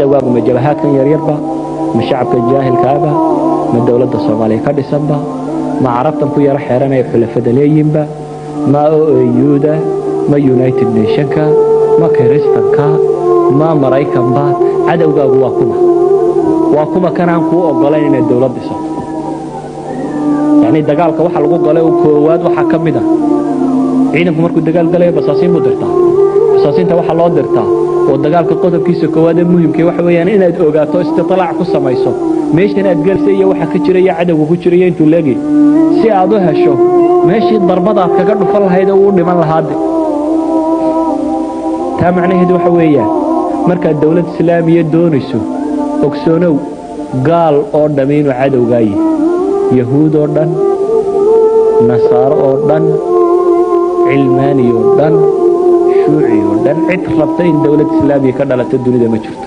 Cadowgaagu ma jabahaadkan yaryarba, ma shacabka jaahilkaaba, ma dowladda Soomaaliya ka dhisanba, ma Carabtan ku yaro xeeran ay xulafada leeyihinba, ma OAU-da, ma United Nationka, ma Kiristanka, ma Maraykanba? Cadowgaagu waa kuma? Waa kuma kanaan kuu ogolayn inaad dowlad dhisato? Yacni dagaalka waxa lagu galay oo koowaad waxaa ka mid a, ciidanku markuu dagaal galayo basaasiin buu dirtaa. Basaasiinta waxaa loo dirtaa oo dagaalka qodobkiisa koowaad ee muhimkii waxa weeyaan inaad ogaato, istitlaac ku samayso meeshan aad gelaysa iyo waxa ka jira iyo cadowga ku jira iyo intuu leegay, si aad u hesho meeshii darbadaad kaga dhufan lahayd oo uu dhiman lahaade. Taa macnaheedu waxa weeyaan, markaad dowlad Islaamiya doonayso, ogsoonow gaal oo dhammi inuu cadowgaa yihi, Yahuud oo dhan, Nasaaro oo dhan, cilmaani oo dhan, shuuci oo dhan. Cid rabta in dowlad Islaamiya ka dhalato dunida ma jirto.